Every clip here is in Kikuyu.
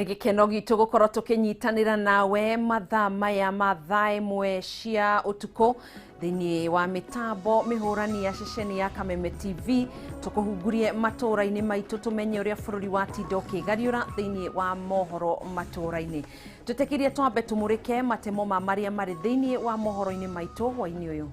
Nĩ gĩkeno gitũ gũkorwo tũkĩnyitanĩra nawe mathaa maya ma thaa ĩmwe cia ũtukũ thĩinĩ wa mĩtambo mĩhũrani ya ceceni ya Kameme TV tũkũhungurie matũũra-inĩ maitũ tũmenye ũrĩa bũrũri watinda ũkĩgariũra thĩinĩ wa mohoro matũũra-inĩ. Twĩtĩkĩrie twambe tũmũrĩke matemo ma marĩa marĩ thĩinĩ wa mohoro-inĩ maitũ hwaĩ-inĩ ũyũ.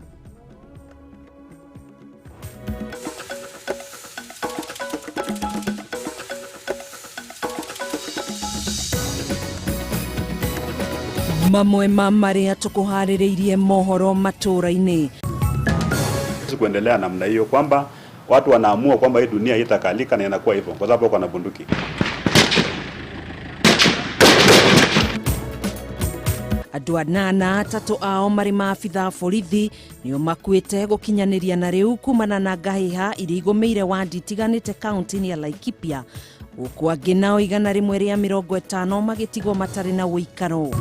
Mamwe ma marĩa tũkũharĩrĩirie mohoro matũũra-inĩ. Kuendelea namna hiyo kwamba watu wanaamua kwamba hii dunia itakalika na inakuwa hivyo kwa sababu wako na bunduki. Andũ anana atatũ ao marĩ maabitha borithi nĩo makuĩte gũkinyanĩria na rĩu kumana na ngahĩha iria igũmĩire wandi itiganĩte kaunti-inĩ ya Laikipia gũkũ angĩ nao 150 magĩtigwo matarĩ na ũikaro.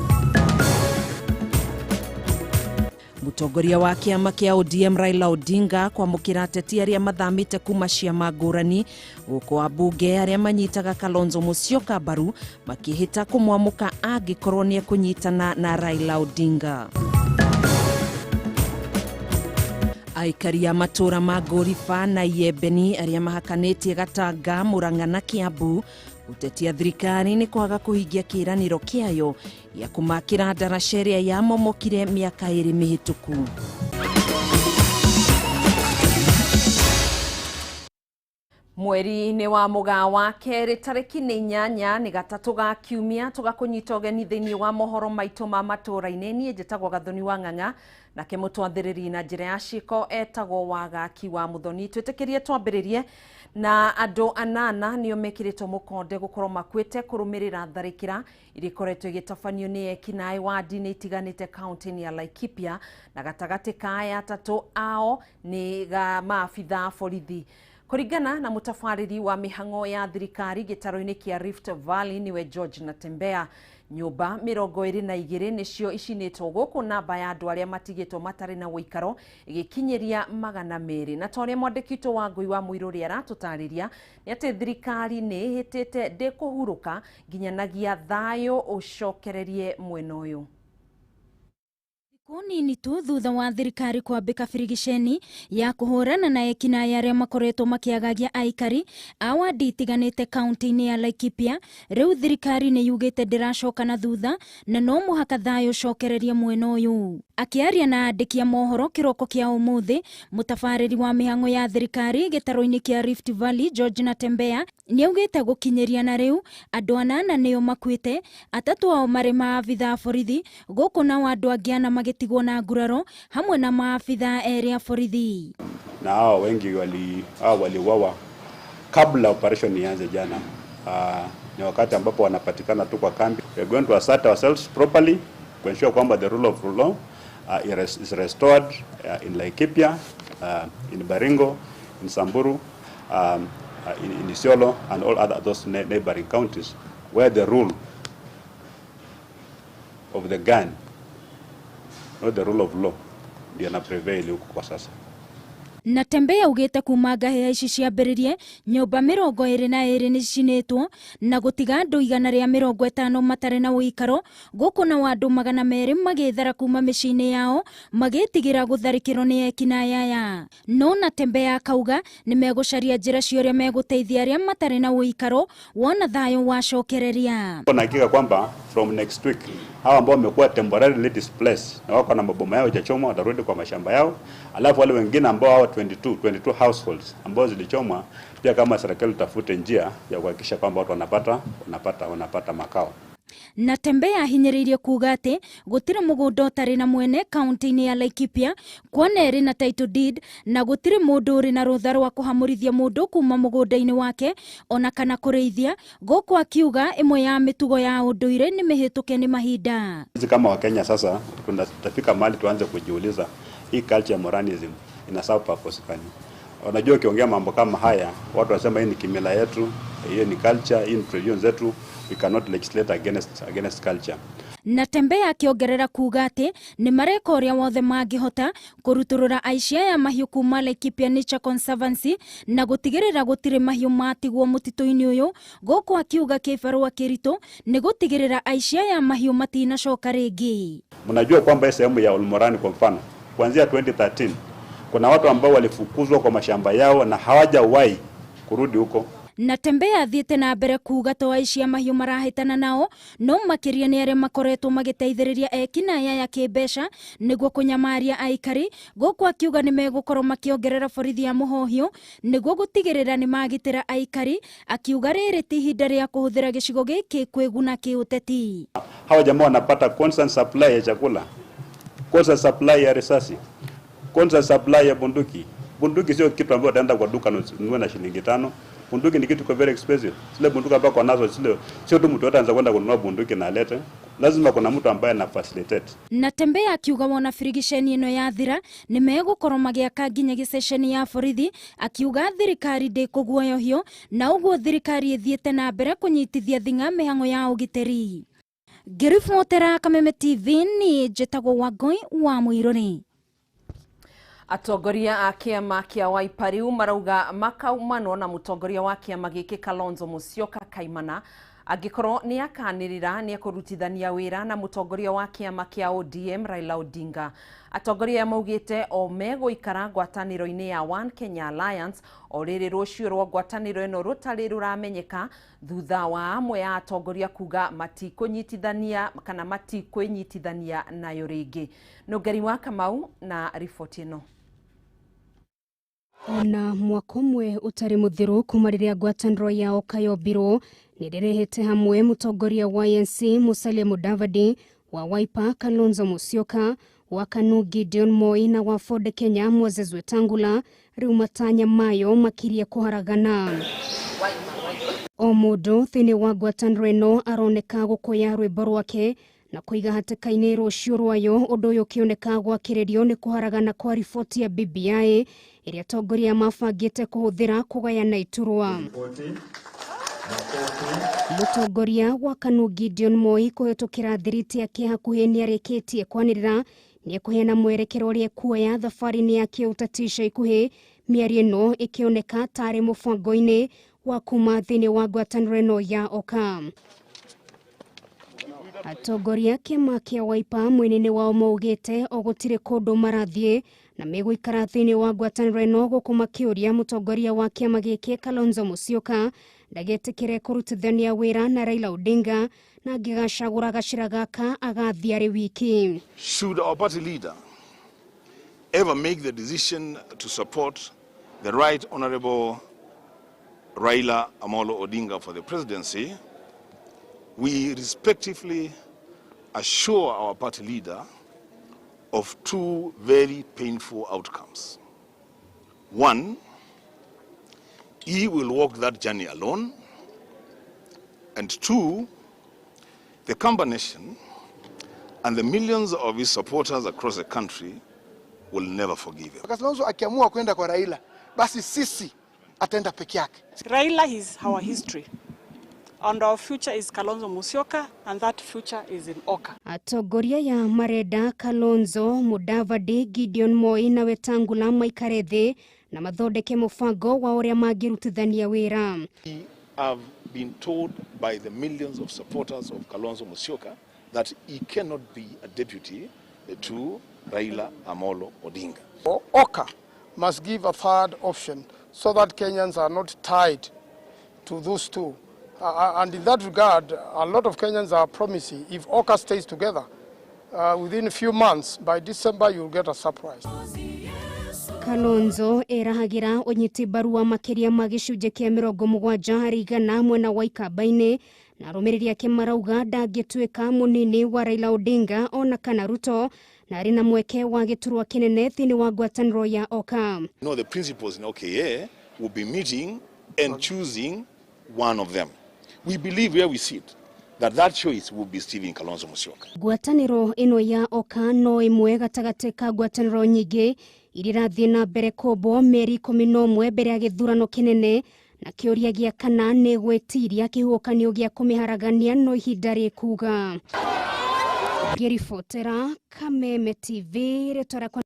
Mũtongoria wa kĩama kĩa ODM Raila Odinga kwamũkĩra ateti arĩa mathamĩte kuma ciama ngũrani gũkũ ambunge arĩa manyitaga Kalonzo Musyoka mbaru makĩhĩta kũmwamũka angĩkorwo nĩ ekũnyitana na Raila Odinga. Aikari a matũũra ma Ngũriba na Iembeni arĩa mahakanĩtie Gatanga, Murang'a na Kiambu gũtetia thirikari nĩ kwaga kũhingia kĩĩranĩro kĩayo gĩa kũmakĩra ndaraca ĩrĩa yamomokire mĩaka ĩrĩ mĩhĩtũku. Mweri-inĩ wa mũgaa wa kerĩ tarĩki nĩ 8 nĩ gatatũ ga kiumia tũgakũnyita ũgeni thĩinĩ wa mohoro maitũ ma matũũra-inĩ. Niĩ njĩtagwo Gathoni wa Ng'ang'a nake mũtwathĩrĩri na njĩra ya ciĩko etagwo Wagaki wa Mũthoni. Twĩtĩkĩrie twambĩrĩrie na andũ anana nĩo mekĩrĩtwo mũkonde gũkorwo makuĩte kũrũmĩrĩra tharĩkĩra iria ikoretwo igĩtabanio nĩ ekinaĩ wandi-inĩ itiganĩte kaunti-inĩ ya Laikipia na gatagatĩ ka aya atatũ ao nĩ maabitha borithi. Kũringana na mũtabarĩri wa mĩhang'o ya thirikari gĩtaro-inĩ kĩa Rift Valley niwe George Natembeya, nyũmba 22 nĩcio icinĩtwo gũkũ namba ya andũ arĩa matigĩtwo matarĩ na ũikaro ĩgĩkinyĩria 200. Na ta ũrĩa mwandĩki witũ wa Ngũi wa Mũirũrĩ aratũtarĩria nĩ atĩ thirikari nĩ ĩhĩtĩte ndĩkũhurũka nginyanagia thayũ ũcokererie mwena ũyũ. Thikũ nini tu thutha wa thirikari kwambĩka birigiceni ya kũhũrana na ekinaĩ arĩa makoretwo makĩagagia aikari a wandi itiganĩte kaunti-inĩ ya Laikipia, rĩu thirikari nĩ yugĩte ndĩracoka na thutha na no mũhaka thayũ ũcokererie mwena ũyũ. Akĩaria na andĩki a mohoro kĩroko kĩa ũmũthĩ, mũtabarĩri wa mĩhang'o ya thirikari gĩtaro-inĩ kĩa Rift Valley George Natembeya nĩaugĩte gũkinyĩria na rĩu andũ anana nĩo makuĩte, atatũ ao marĩ maabitha a borithi gũkũ nao andũ angĩ ana magĩtigwo na nguraro hamwe na maabitha erĩ a borithi. Na hao wengi waliuawa kabla operation ianze jana. Ni wakati ambapo wanapatikana tu kwa kambi. We are going to assert ourselves properly to ensure kwamba the rule of law is restored in Laikipia, in Baringo, in Samburu, in Isiolo and all other those neighboring counties where the rule of the gun, not the rule of law, ndio na prevail huko kwa sasa. Natembeya ugĩte kuma ngahĩha ici ciambĩrĩrie nyũmba 22 nĩ cicinĩtwo na gũtiga andũ 150 matarĩ na ũikaro gũkũ nao andũ 200 magĩthara kuma mĩciĩ-inĩ yao magĩtigĩra gũtharĩkĩrwo nĩ ekinaĩ aya. No Natembeya akauga nĩ megũcaria njĩra cia ũrĩa megũteithia arĩa matarĩ na ũikaro wona thayũ wacokereria. Kuna hakika kwamba from next week hawa ambao wamekuwa temporarily displaced na wako na maboma yao yachomwa watarudi kwa mashamba yao, alafu wale wengine ambao hawa 22 households ambao zilichomwa pia, kama serikali tafute njia ya kuhakikisha kwamba watu wanapata makao. Natembeya ahinyĩrĩirie kuuga atĩ gũtirĩ mũgũnda ũtarĩ na mwene kaunti-inĩ ya Laikipia kuona ĩrĩ na title deed na gũtirĩ mũndũ ũrĩ na rũtha rwa kũhamũrithia mũndũ kuma mũgũnda-inĩ wake ona kana kũrĩithia, gũkũ akiuga ĩmwe ya mĩtugo ya ũndũire nĩ mĩhĩtũke nĩ mahinda. Sisi kama Wakenya sasa tunatafika mahali tuanze kujiuliza hii culture ya moranism ina serve purpose gani? Unajua ukiongea mambo kama haya watu wasema hii ni kimila yetu, hiyo ni culture, hii ni tradition zetu, we cannot legislate against culture. Natembeya akĩongerera kuga atĩ nĩ mareka ũrĩa wothe mangĩhota kũrutũrũra aici aya mahiũ kuma Laikipia Nature Conservancy na gũtigĩrĩra gũtirĩ mahiũ matigwo mũtitũ-inĩ ũyũ, gũkũ akiuga kĩbarũa kĩritũ nĩ gũtigĩrĩra aici aya mahiũ matinacoka rĩngĩ. Mnajua kwamba sehemu ya Olmoran kwa mfano kuanzia 2013 kuna watu ambao walifukuzwa kwa mashamba yao na hawajawahi kurudi huko. Natembeya athiĩte na mbere kuga to aici a mahiũ marahĩtana nao no makĩria nĩ arĩa makoretwo magĩteithĩrĩria ekinaĩ aya kĩmbeca nĩguo kũnyamaria aikari, gũkũ akiuga nĩ megũkorwo makĩongerera borithi ya mũhohio nĩguo gũtigĩrĩra nĩ magitĩra aikari, akiuga rĩrĩ ti ihinda rĩa kũhũthĩra gĩcigo gĩkĩ kwĩguna kĩũteti. Hawa jamaa wanapata constant supply ya chakula, constant supply ya risasi, constant supply ya bunduki. Bunduki sio kitu ambacho utaenda kwa duka ununue na shilingi 5. Bunduki ni kitu kwa very expensive. Zile bunduki ambazo kwa nazo zile sio tu mtu ataanza kwenda kununua bunduki na alete. Lazima kuna mtu ambaye ana facilitate. Natembeya akiuga wona birigiceni ĩno yathira nĩ megũkorwo magĩaka nginya gĩceceni ya borithi, akiuga thirikari ndĩkũguoyohio na ũguo thirikari ĩthiĩte na mbere kũnyitithia thing'a mĩhang'o ya ũgitĩri. Ngĩribotera Kameme TV ni njĩtagwo Wangũi wa Mũirũrĩ. Atongoria a kĩama kĩa Wiper rĩu marauga makaumanwo na mũtongoria wa kĩama gĩkĩ Kalonzo Musyoka Kaimana angĩkorwo nĩ akanĩrĩra nĩ ekũrutithania wĩra na mũtongoria wa kĩama kĩa ODM Raila Odinga. Atongoria maugĩte o megũikara ngwatanĩro-inĩ ya One Kenya Alliance o rĩrĩ rũciũ rwa ngwatanĩro ĩno rũtarĩ rũramenyeka thutha wa amwe a atongoria kuga matikũnyitithania kana matikwĩnyitithania nayo rĩngĩ. Nũngeri wa Kamau na riboti ĩno. Ona mwaka ũmwe ũtarĩ mũthiru kuma rĩrĩa ngwatanĩro ya Oka yombirwo nĩ rĩrehete hamwe mũtongoria wa ANC Musalia Mudavadi, wa Wiper Kalonzo Musyoka, wa KANU Gideon Moi na wa Ford Kenya Moses Wetangula, rĩu matanya mayo makirie kũharagana. O mũndũ thĩinĩ wa ngwatanĩro ĩno aroneka gũkũya rwĩmbo rwake na kũiga hatĩka-inĩ rũciũ rwayo, ũndũ ũyũ ũkĩoneka gwakĩrĩrio nĩ kũharagana kwa riboti ya BBI ĩrĩa atongoria mabangĩte kũhũthĩra kũgayana iturwa. Mũtongoria wa KANU Gideon Moi kũhĩtũkĩra thiriti yake hakuhĩ nĩarĩkĩtie kwanĩrĩra nĩekũheana mwerekero ũrĩa ekuoya thabarĩ-inĩ ya kĩũteti ica ikuhĩ, mĩario ĩno ĩkĩoneka tarĩ mũbango-inĩ wa kuma thĩinĩ wa ngwatanĩro ĩno ya Oka. Atongoria kĩama kĩa Wiper mwena-inĩ wao maugĩte o gũtirĩ kũndũ marathiĩ na megũikara thĩinĩ wa ngwatanĩro ĩno, gũkũ makĩũria mũtongoria wa kĩama gĩkĩ Kalonzo Musyoka ndagetĩkĩre kũrutithania wĩra na Raila Odinga na angĩgacagũra gacĩra gaka agathiĩ arĩ wiki. Should our party leader ever make the decision to support the Right Honorable Raila Amolo Odinga for the presidency, we respectively assure our party leader of two very painful outcomes. One, he will walk that journey alone. And two, the combination and the millions of his supporters across the country will never forgive him. Kalonzo akiamua kwenda kwa Raila, basi sisi ataenda peke yake. Raila is our history. And our future is Kalonzo Musyoka, and that future is in Oka. Atongoria ya marenda Kalonzo Mudavadi, Gideon Moi na Wetangula maikare thĩ na mathondeke mũbango wa ũrĩa mangĩrutithania wĩra. We have been told by the millions of supporters of Kalonzo Musyoka that he cannot be a deputy to Raila Amolo Odinga. Oka must give a third option so that Kenyans are not tied to those two. And in that regard, a lot of Kenyans are promising if Oka stays together, within a few months, by December, you'll get a surprise. Kalonzo erahagira ũnyiti mbaru wa makĩria ma gĩcunjĩ kĩa 70% mwena wa Ikamba-inĩ, na arũmĩrĩri ake marauga ndangĩtuĩka mũnini wa Raila Odinga ona kana Ruto, na arĩ na mweke wa gĩturwa kĩnene thĩinĩ wa ngwatanĩro ya Oka. No, the principals in OKA will be meeting and choosing one of them. We believe where we sit that that choice will be Stephen Kalonzo Musyoka. Ngwatanĩro ĩno ya Oka no ĩmwe gatagatĩ ka ngwatanĩro nyingĩ iria irathiĩ na mbere kũmbwo mĩeri 11 mbere ya gĩthurano kĩnene, na kĩũria gĩa kana nĩ gwĩtiria kĩhuhũkanio gĩa kũmĩharagania no ihinda rĩkuga. Ngĩribotera Kameme TV rĩtwa rĩakwa.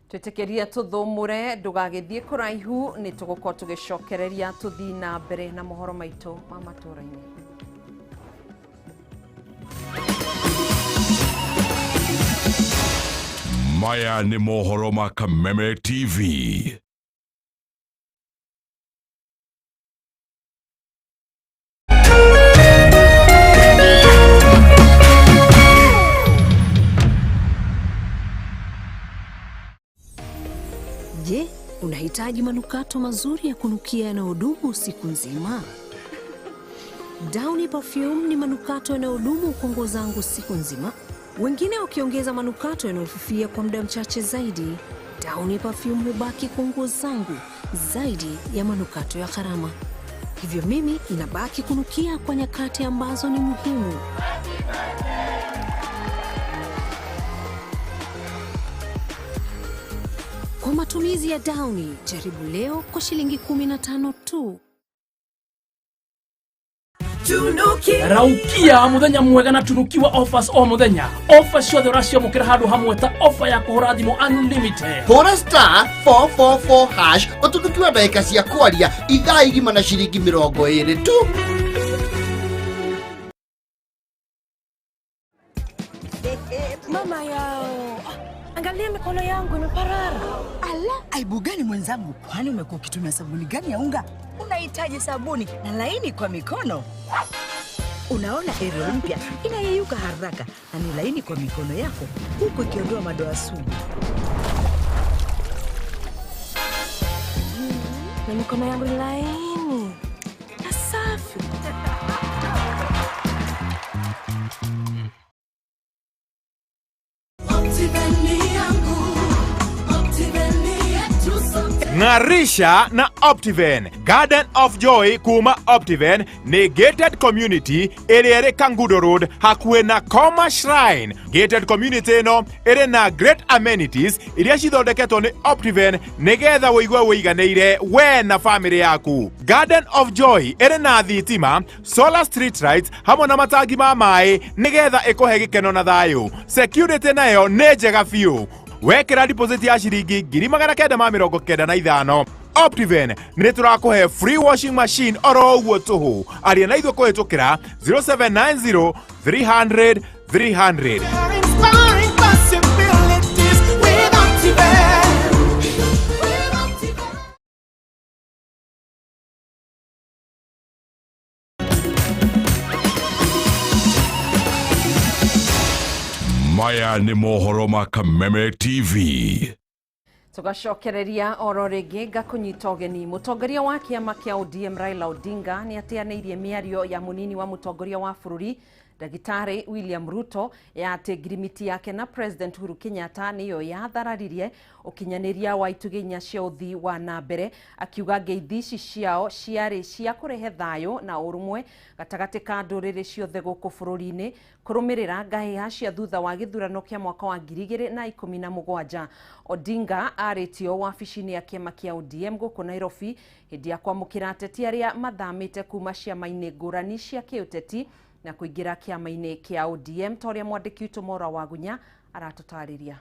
Twĩtĩkĩrie tũthũmũre, ndũgagĩthiĩ kũraihu, nĩ tũgũkorwo tũgĩcokereria tũthiĩ na mbere na mohoro maitũ ma matũũra-inĩ. Maya nĩ mohoro ma Kameme TV. Je, unahitaji manukato mazuri ya kunukia yanayodumu siku nzima? Downy Perfume ni manukato yanayodumu kwa nguo zangu siku nzima. Wengine wakiongeza manukato yanayofifia kwa muda mchache zaidi. Downy Perfume hubaki kwa nguo zangu zaidi ya manukato ya gharama. Hivyo mimi inabaki kunukia kwa nyakati ambazo ni muhimu. Kwa matumizi ya Downy, jaribu leo kwa shilingi 15 tu. Raukia muthenya mwega na tunukiwa offers o muthenya. Offer ciothe ũraciamũkĩra handũ hamwe ta offer ya kũhũra thimũ unlimited. Hũra star 444 hash ũtunukiwe ndagĩka cia kwaria ithaa igima na ciringi 20 tu. Mama yao, angalia mikono yangu imeparara. Ala, aibu gani mwenzangu? Kwani umekuwa ukitumia sabuni gani ya unga? Unahitaji sabuni na laini kwa mikono. Unaona Ariel mpya inayeyuka haraka na ni laini kwa mikono yako huku ikiondoa madoa sugu. Na mikono yangu ni laini na safi. Ng'arisha na Optiven. Garden of Joy kuma Optiven ni gated community ĩrĩa ĩrĩ Kangudo Road hakuhĩ na Koma Shrine. Gated community ĩno ĩrĩ na great amenities iria cithondeketwo nĩ Optiven nĩgetha ũigue wĩiganĩire we na family yaku. Garden of Joy ĩrĩ na thitima, solar street lights hamwe na matangi ma maĩ nĩgetha ĩkũhe gĩkeno na thayũ. Security nayo nĩ njega biũ. Wekĩra deposit ya ciringi 995. Optiven nĩ tũrakũhe free washing machine oro ũguo tũhũ. Aria na ithuĩ kũhĩtũkĩra 0790 300 300. Inspiring possibilities with Optiven. Maya nĩ mohoro ma Kameme TV. Tugacokereria oro rĩngĩ ngakũnyita ũgeni. Mũtongoria wa kĩama kĩa ODM Raila Odinga nĩ ateanĩirie mĩario ya mũnini wa mũtongoria wa bũrũri Ndagĩtarĩ William Ruto ya atĩ ngirimiti yake na President Uhuru Kenyatta nĩyo yathararirie ũkinyanĩria wa itugĩ inya cia ũthii wa na mbere, akiuga ngeithi ici ciao ciarĩ cia kũrehe thayũ na ũrũmwe gatagatĩ ka ndũrĩrĩ ciothe gũkũ bũrũri-inĩ kũrũmĩrĩra ngahĩha cia thutha wa gĩthurano kĩa mwaka wa 2017. Odinga arĩtio wabici-inĩ ya kĩama kĩa ODM gũkũ Nairobi hĩndĩ ya kwamũkĩra ateti arĩa mathamĩte kuma ciama-inĩ ngũrani cia kĩũteti na kũingĩra kĩama-inĩ kĩa ODM ta ũrĩa mwandĩki witũ Mora Wagunya aratũtarĩria.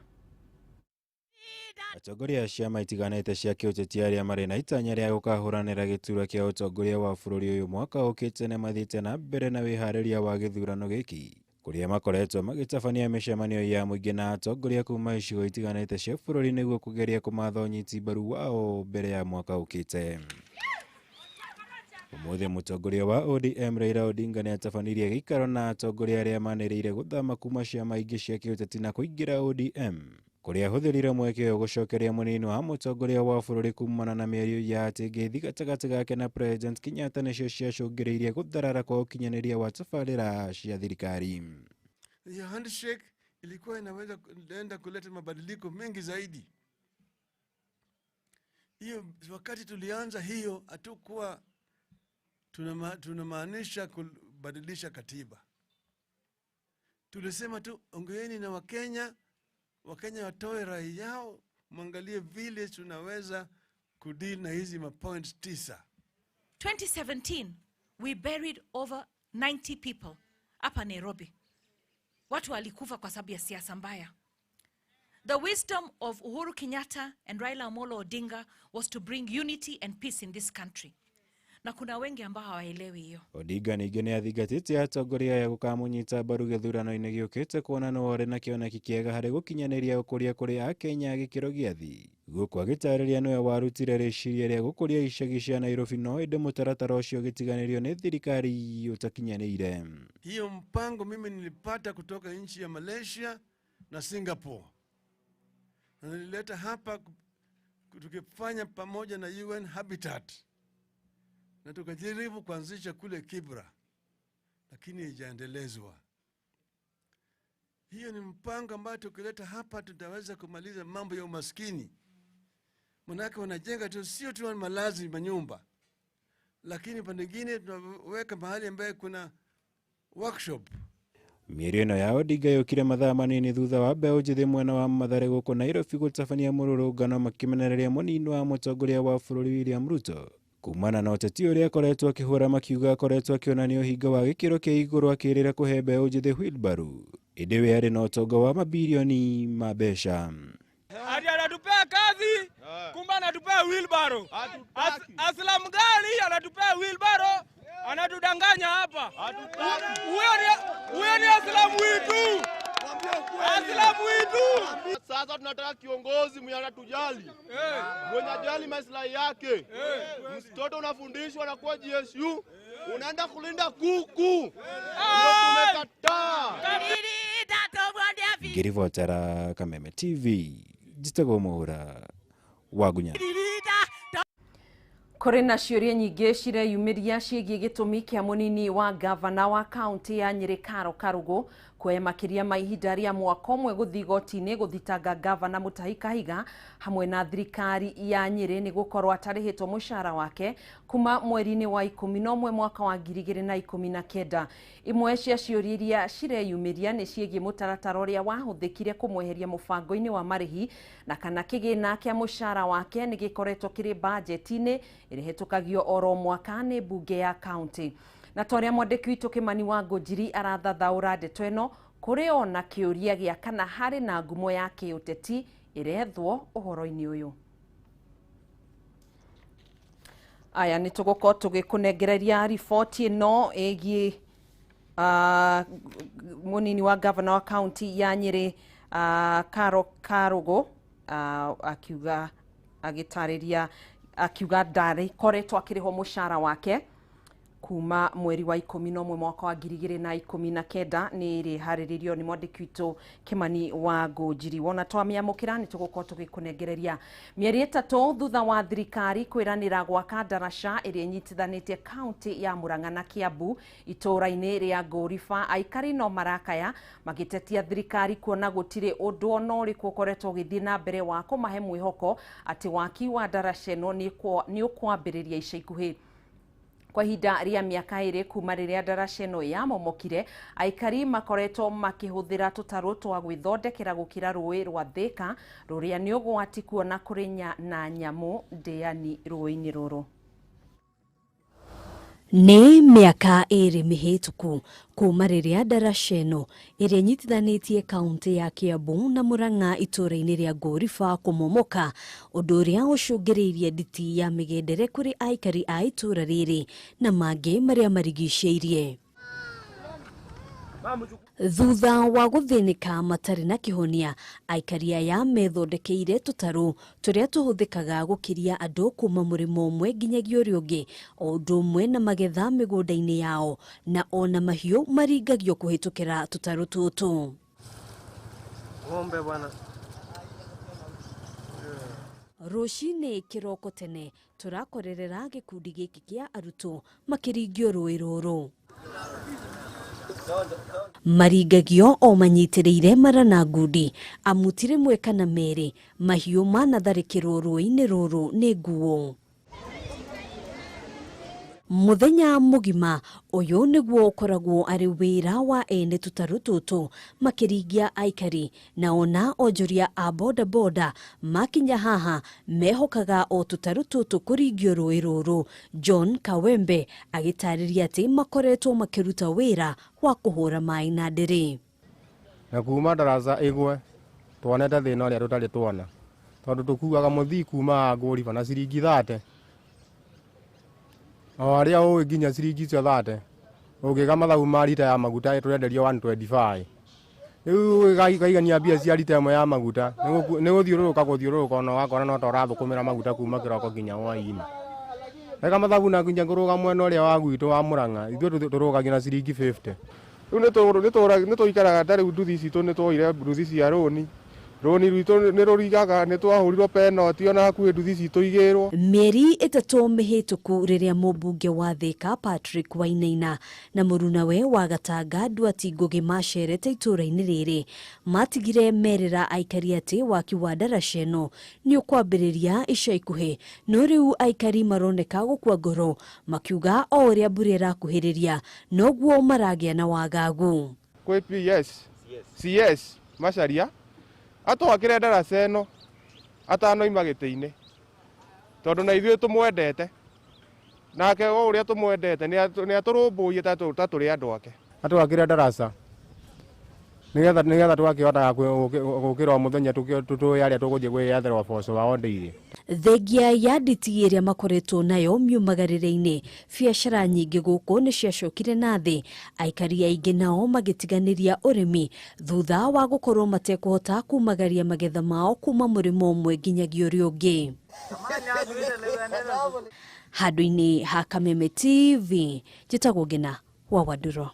Atongoria a ciama itiganĩte cia kĩũteti arĩa marĩ na itanya rĩa gũkahũranĩra gĩturwa kĩa ũtongoria wa bũrũri ũyũ mwaka ũkĩte nĩ mathiĩte na mbere na wĩharĩria wa gĩthurano gĩkĩ, kũrĩa makoretwo magĩtabania mĩcemanio ya mũingĩ na atongoria kuma icigo itiganĩte cia bũrũri nĩguo kũgeria kũmatha ũnyiti mbaru wao mbere ya mwaka ũkĩte. Ũmũthĩ mũtongoria wa ODM Raila Odinga nĩatabanirie gĩikaro na atongoria arĩa manĩrĩire gũthama kuma ciama ingĩ cia kĩũteti na kũingĩra ODM, kũrĩa ahũthĩrire mweke ũyũ gũcokeria mũnini wa mũtongoria wa bũrũri kumana na mĩario ya atĩ ngeithi gatagatĩ gake na President Kenyatta nĩcio ciacũngĩrĩirie gũtharara kwa ũkinyanĩria wa tabarĩra cia thirikari. Hiyo handshake ilikuwa inaweza enda kuleta mabadiliko mengi zaidi. Hiyo wakati tulianza hiyo hatukuwa tunamaanisha kubadilisha katiba. Tulisema tu ongeeni na Wakenya, Wakenya watoe rai yao, mwangalie vile tunaweza kudeal na hizi mapoints 9. 2017 we buried over 90 people hapa Nairobi. Watu walikufa kwa sababu ya siasa mbaya. The wisdom of Uhuru Kenyatta and Raila Amolo Odinga was to bring unity and peace in this country. Na kuna wengi ambao hawaelewi hiyo. Odinga ningĩ nĩ athingatĩte atongoria aya gũkamũnyita mbaru gĩthurano-inĩ gĩũkĩte kuona no arĩ na kĩoneki kĩega harĩ gũkinyanĩria ũkũria kũrĩ Akenya a gĩkĩro gĩa thĩ. Gũkũ agĩtarĩria nĩwe warutire rĩciria rĩa gũkũria icagi cia Nairobi no ĩndĩ mũtaratara ũcio ũgĩtiganĩrio nĩ thirikari ũtakinyanĩire. Hiyo mpango mimi nilipata kutoka nchi ya Malaysia na Singapore, na nilileta hapa tukifanya pamoja na UN Habitat, na tukajaribu kuanzisha kule Kibra, lakini haijaendelezwa. Hiyo ni mpango ambao tukileta hapa tutaweza kumaliza mambo ya umaskini. Manake wanajenga tu sio tu malazi manyumba, lakini pande nyingine tunaweka mahali ambaye kuna workshop. Mĩario ĩno ya Odinga yũkire mathaa manini thutha wa mbeũ njĩthĩ mwena wa Mathare gũkũ Nairobi gũtabania mũrũrũngano makĩmenereria mũnini wa mũtongoria wa bũrũri William Ruto kumana na ũteti ũrĩa akoretwo akĩhũra, makiuga akoretwo akĩonania ũhinga wa gĩkĩro kĩa igũrũ akĩrĩra kũhe mbeũ njĩthĩ wheelbarrow, ĩndĩ we arĩ na ũtonga wa mabirioni ma mbeca. Ati anatupea kazi, kumbe anatupea wheelbarrow. Aslam gani anatupea wheelbarrow? Anatudanganya hapa. Huyo ni Aslam wetu. Aslam wetu. Sasa tunataka kiongozi mwenye anatujali. Mwenye ajali maslahi yake. Mtoto unafundishwa na kuwa GSU, unaenda kulinda kuku. Ndio tumekataa. Ngĩribotera Kameme TV, njĩtagwo Mũhũra wa Ngunya. Kũrĩ na ciũria nyingĩ cireyumĩria ciĩgiĩ gĩtũmi kĩa mũnini wa gavana wa kaũntĩ ya Nyĩrĩ Karo Karũgũ kuoya makĩria ma ihinda rĩa mwaka ũmwe gũthiĩ igoti-inĩ gũthitanga gavana Mutahi Kahiga hamwe na thirikari ya Nyĩrĩ nĩ gũkorwo atarĩhĩtwo mũcara wake kuma mweri-inĩ wa 11 mwaka wa 2019. Imwe cia ciũria iria cireyumĩria nĩ ciĩgiĩ mũtaratara ũrĩa wahũthĩkire kũmweheria mũbango-inĩ wa marĩhi na kana kĩgĩna kĩa mũcara wake nĩ gĩkoretwo kĩrĩ bajeti-inĩ ĩrĩhĩtũkagio oro mwaka nĩ mbunge ya kaũntĩ. Na ta ũrĩa mwandĩki witũ Kĩmani wa Ngũnjiri arathathaũra ndeto ĩno, kũrĩ ona kĩũria gĩa kana harĩ na ngumo ya kĩũteti ĩrethwo ũhoro-inĩ ũyũ. Aya, nĩ tũgũkorwo tũgĩkũnengereria riboti ĩno ĩgiĩ mũnini wa gavana wa kaũntĩ ya Nyĩrĩ Karo Karũgũ akiuga agĩtarĩria akiuga ndarĩ koretwo akĩrĩhwo mũcara wake kuma mweri wa 11 mwaka wa 2019. Nĩ ĩrĩharĩrĩrio nĩ mwandĩki witũ Kĩmani wa Ngũnjiri. Wona twamĩamũkĩra nĩ tũgũkorwo tũgĩkũnengereria. Mĩeri 3 thutha wa thirikari kwĩranĩra gwaka ndaraca ĩrĩa ĩnyitithanĩtie kaũntĩ ya Murang'a na Kiambu itũũra-inĩ rĩa Ngũriba, aikari no marakaya magĩtetia thirikari kuona gũtirĩ ũndũ ona ũrĩkũ ũkoretwo ũgĩthiĩ na mbere wa kũmahe mwĩhoko atĩ waki wa ndaraca ĩno nĩ ũkwambĩrĩria ica ikuhĩ. Kwa ihinda rĩa mĩaka 2 kuma rĩrĩa ndaraca ĩno yamomokire, aikari makoretwo makĩhũthĩra tũtarũ twa gwĩthondekera gũkĩra rũĩ rwa Thika rũrĩa nĩ ũgwati kuona kũrĩ na nyamũ ndĩani rũĩ-inĩ rũrũ. Nĩ mĩaka 2 mĩhĩtũku kuma rĩrĩa ndaraca ĩno ĩrĩa ĩnyitithanĩtie kaũntĩ ya Kiambu na Murang'a itũũra-inĩ rĩa Ngũriba kũmomoka, ũndũ ũrĩa ũcũngĩrĩirie nditi ya mĩgendere kũrĩ aikari a itũũra rĩrĩ na mangĩ marĩa marigicĩirie. Thutha wa gũthĩnĩka matarĩ na kĩhonia, aikari aya methondekeire tũtarũ tũrĩa tũhũthĩkaga gũkĩria andũ kuma mũrĩmo ũmwe nginyagia ũrĩa ũngĩ, o ũndũ ũmwe na magetha mĩgũnda-inĩ yao, na ona mahiũ maringagio kũhĩtũkĩra tũtarũ tũtũ. Ng'ombe bwana. Rũcinĩ kĩroko tene tũrakorerera gĩkundi gĩkĩ kĩa arutwo makĩringio rũĩ rũrũ. Maringagio o manyitĩrĩire mara na ngundi, amu ti rĩmwe kana merĩ mahiũ manatharĩkĩrwo rũĩ-inĩ rũrũ nĩ nguo. Mũthenya mũgima ũyũ nĩguo ũkoragwo arĩ wĩra wa ene tũtarũ tũtũ makĩringia aikari, na ona onjoria a bodaboda makinya haha mehokaga o tũtarũ tũtũ kũringio rũĩ rũrũ. John Kawembe agĩtarĩria atĩ makoretwo makĩruta wĩra wa kũhũra maĩ na ndĩrĩ. Na kuma ndaraca ĩgwe twonete thĩna ũrĩa tũtarĩ tuona tondũ tũkuaga mũthii kuma Ngũriba na ciringi 30 o arĩa ũĩ nginya ciringi icio 30 ũngĩga mathabu ma rita ya maguta tũrenderio 125 rĩu ũkaigania mbia cia rita ĩmwe ya maguta nĩ gũthiũrũrũka gũthiũrũrũka ona wakora no ta ũrathũkũmĩra maguta kuma kĩroko nginya hwaĩ-inĩ. Eka mathabu na nginya kũrũga mwena ũrĩa wa gwitũ wa Murang'a ithuĩ tũrũgagia na ciringi 50. Rĩu nĩ tũikaraga ta rĩu nduthi citũ nĩ twoire nduthi cia rũni rũni rwitũ nĩ rũrigaga nĩ twahũrirwo penalty ona hakuhĩ nduthi citũ igĩrwo. Mĩeri 3 mĩhĩtũku rĩrĩa mũmbunge wa Thika Patrick Wainaina na mũrunawe wa Gatanga Nduati Ngugi macerete itũũra-inĩ rĩrĩ matigire merĩra aikari atĩ waki wa ndaraca ĩno nĩ ũkwambĩrĩria ica ikuhĩ, no rĩu aikari maroneka gũkua ngoro makiuga o ũrĩa mbura ĩrakuhĩrĩria noguo maragĩa na wagagu. Kwĩ PS CS Macharia atwakĩre ndaraca ĩno atanoima gĩtĩ-inĩ tondũ na ithuĩ tũmwendete nake o ũrĩa tũmwendete nĩ atũrũmbũiye ta tũrĩ andũ ake. Atwakĩre ndaraca nĩgetha tũgakĩhotaga gũkĩra o mũthenya tũĩ arĩa tũgũthiĩ kwĩyetherwo ũboco wa o ndĩire. Thengia ya nditi ĩrĩa makoretwo nayo miumagarĩre-inĩ, biacara nyingĩ gũkũ nĩ ciacokire na thĩ, aikari aingĩ nao magĩtiganĩria ũrĩmi thutha wa gũkorwo matekũhota kumagaria magetha mao kuma mũrĩmo ũmwe nginyagia ũrĩa ũngĩ. Handũ-inĩ ha Kameme TV, njĩtagwo Ngina wa Wanduro.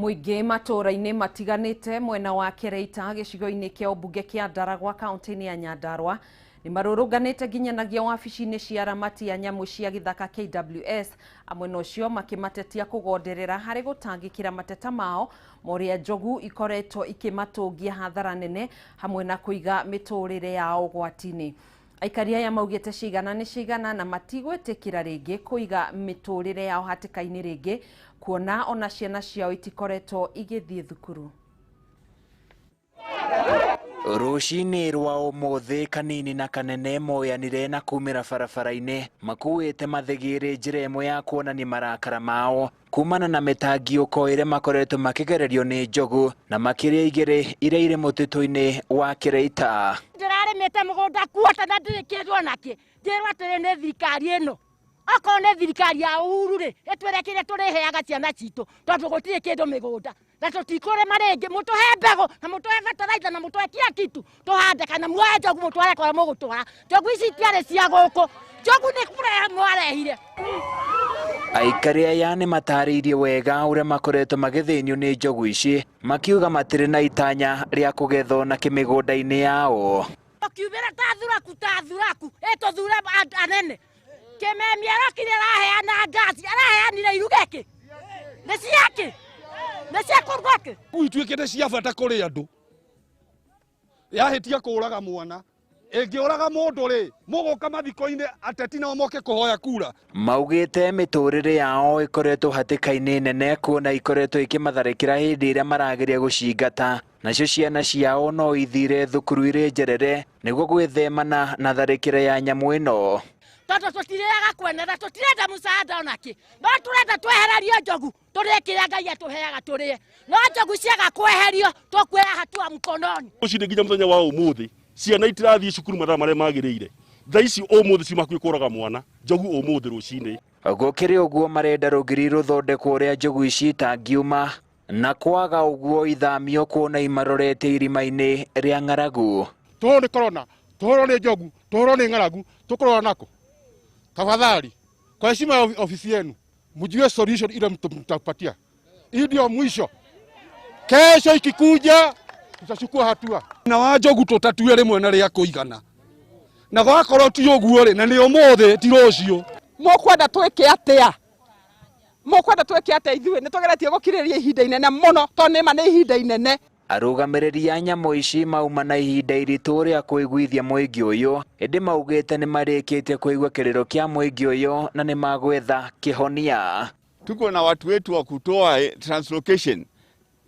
Mũingĩ matũũra-inĩ matiganĩte mwena wa Kereita gĩcigo-inĩ kĩa ũmbunge kĩa Ndaragwa kaunti-inĩ ya Nyandarua nĩ marũrũnganĩte nginyanagia wabici-inĩ cia aramati ya nyamũ cia gĩthaka KWS, amwe na ũcio makĩmatetia kũgonderera harĩ gũtangĩkĩra mateta mao ma ũrĩa njogu ikoretwo ikĩmatũngia hathara nene hamwe na kũiga mĩtũrĩre yao ũgwati-inĩ. Aikari aya maugĩte cigana nĩ cigana na matigwĩtĩkĩra rĩngĩ kũiga mĩtũrĩre yao hatĩka-inĩ rĩngĩ kuona ona ciana ciao itikoretwo igĩthiĩ thukuru. Rũcinĩ rwa ũmũthĩ kanini na kanene moyanire na kumĩra barabara-inĩ makuĩte mathĩgĩrĩ njĩra ĩmwe ya kuonania marakara mao kumana na mĩtangiũko ĩrĩa makoretwo makĩgererio nĩ njogu na makĩria igĩrĩ iria irĩ mũtitũ-inĩ wa Kĩrĩita. Ndĩrarĩmĩte mũgũnda kuota na ndirĩ kĩndũ onakĩ, njĩrwo atĩrĩ nĩ thirikari ĩno okorwo nĩ thirikari ya Uhuru rĩ ĩtwĩre kĩrĩa tũrĩheaga ciana citũ tondũ gũtirĩ kĩndũ mĩgũnda na tũtikũrĩma rĩngĩ, mũtũhe mbegũ na mũtũhe fertilizer na mũtũhe kila kitu tũhande kana muoe njogu mũtware kũrĩa mũgũtwara. Njogu ici itiarĩ cia gũkũ, njogu nĩ kũrehe mwarehire. Aikari aya nĩ matarĩirie wega ũrĩa makoretwo magĩthĩnio nĩ njogu ici makiuga matirĩ na itanya rĩa kũgethwo na kĩmĩgũnda-inĩ yao. Ũkiumĩra ta thuraku ĩtũthure anene Kĩmemia arokire araheana ngaci araheanire iruga kĩ nĩ ciakĩ nĩ cia kũruga kĩ ituĩkĩte cia bata kũrĩ andũ yahĩtia kũũraga mwana ĩngĩũraga mũndũ rĩ mũgũka mathiko-inĩ ateti nao moke kũhoya kura. Maugĩte mĩtũrĩre yao ĩkoretwo hatĩka-inĩ nene kuona ikoretwo ikĩmatharĩkĩra hĩndĩ ĩrĩa marageria gũcingata nacio ciana ciao no ithire thukuru irĩ njerere nĩguo gwĩthemana na tharĩkĩra ya nyamũ ĩno. Tondũ tũtirĩaga kwenetha tũtirenda mũsaada onakĩ no tũrenda twehererio njogu tũrĩe kĩrĩa Ngai atũheaga tũrĩe no njogu ciaga kweherio tũkuoya hatua mkononi. Rũcinĩ nginya mũthenya wa ũmũthĩ ciana itirathiĩ cukuru mathaa marĩa magĩrĩire thaa ici ũmũthĩ ciuma hakuhĩ kũraga mwana njogu ũmũthĩ rũcinĩ. Gũkĩrĩ ũguo marenda rũgiri rũthondekwo ũrĩa njogu ici itangiuma na kwaga ũguo ithamio kuona imarorete irima-inĩ rĩa ng'aragu. Tũhũrwo nĩ korona, tũhũrwo nĩ njogu, tũhũrwo nĩ ng'aragu, tũkũrora nako? Tafadhali, kwa heshima ya ofisi yenu, mjue solution ile mtapatia. Hii ndio mwisho. Kesho ikikuja tutachukua hatua. Na wa njogu tũtatue rĩmwe na rĩa kũigana. Na gwakorwo ti ũguo rĩ, na nĩ ũmũthĩ ti rũciũ. Mũkwenda twĩke atĩa? Mũkwenda twĩke atĩa ithuĩ? Nĩ tũgeretie gũkirĩrĩria ihinda inene mũno, tondũ nĩma nĩ ihinda inene. Arũgamĩrĩri a nyamũ ici mauma na ihinda iritũ rĩa kũiguithia mũingĩ ũyũ ĩndĩ maugĩte nĩ marĩkĩtie kũigua kĩrĩro kĩa mũingĩ ũyũ na nĩ magwetha kĩhonia. Tuko na watu wetu wa kutoa translocation,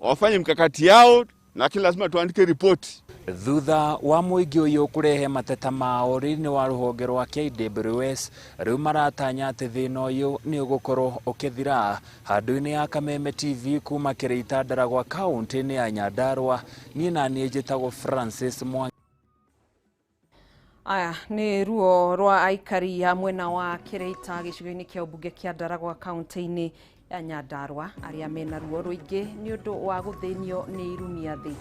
wafanye mkakati yao, lakini lazima tuandike ripoti. Thutha wa mũingĩ ũyũ kũrehe mateta mao thĩinĩ wa rũhonge rwa KWS, rĩu maratanya atĩ thĩna ũyũ nĩ ũgũkorwo ũkĩthira. Handũ-inĩ ya Kameme TV kuma Kĩrĩita Ndaragwa kaũntĩ-inĩ ya Nyandarua, niĩ na niĩ njĩtagwo Francis Mwangi. Aya nĩ ruo rwa aikari a mwena wa Kĩrĩita gĩcigo-inĩ kĩa ũmbunge kĩa Ndaragwa kaũntĩ-inĩ ya Nyandarua arĩa mena ruo rũingĩ nĩ ũndũ wa gũthĩnio nĩ irumia thĩ.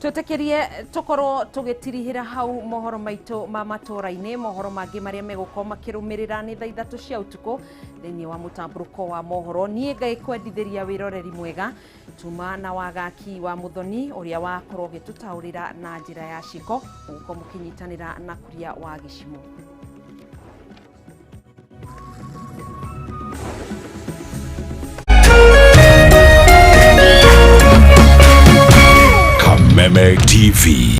Twĩtĩkĩrie tũkorwo tũgĩtirihĩra hau mohoro maitũ ma matũra-inĩ. Mohoro mangĩ marĩa megũkorwo makĩrũmĩrĩra nĩ thaa 3 cia ũtukũ thĩinĩ wa mũtambũrũko wa mohoro. Niĩ ngaĩkwendithĩria wĩroreri mwega tuma na wagaki wa Muthoni ũrĩa wakorwo ũgĩtũtaũrĩra na njĩra ya ciĩko, mũgũkorwo mũkĩnyitanĩra na Kuria wa Gĩcimo. Kameme TV.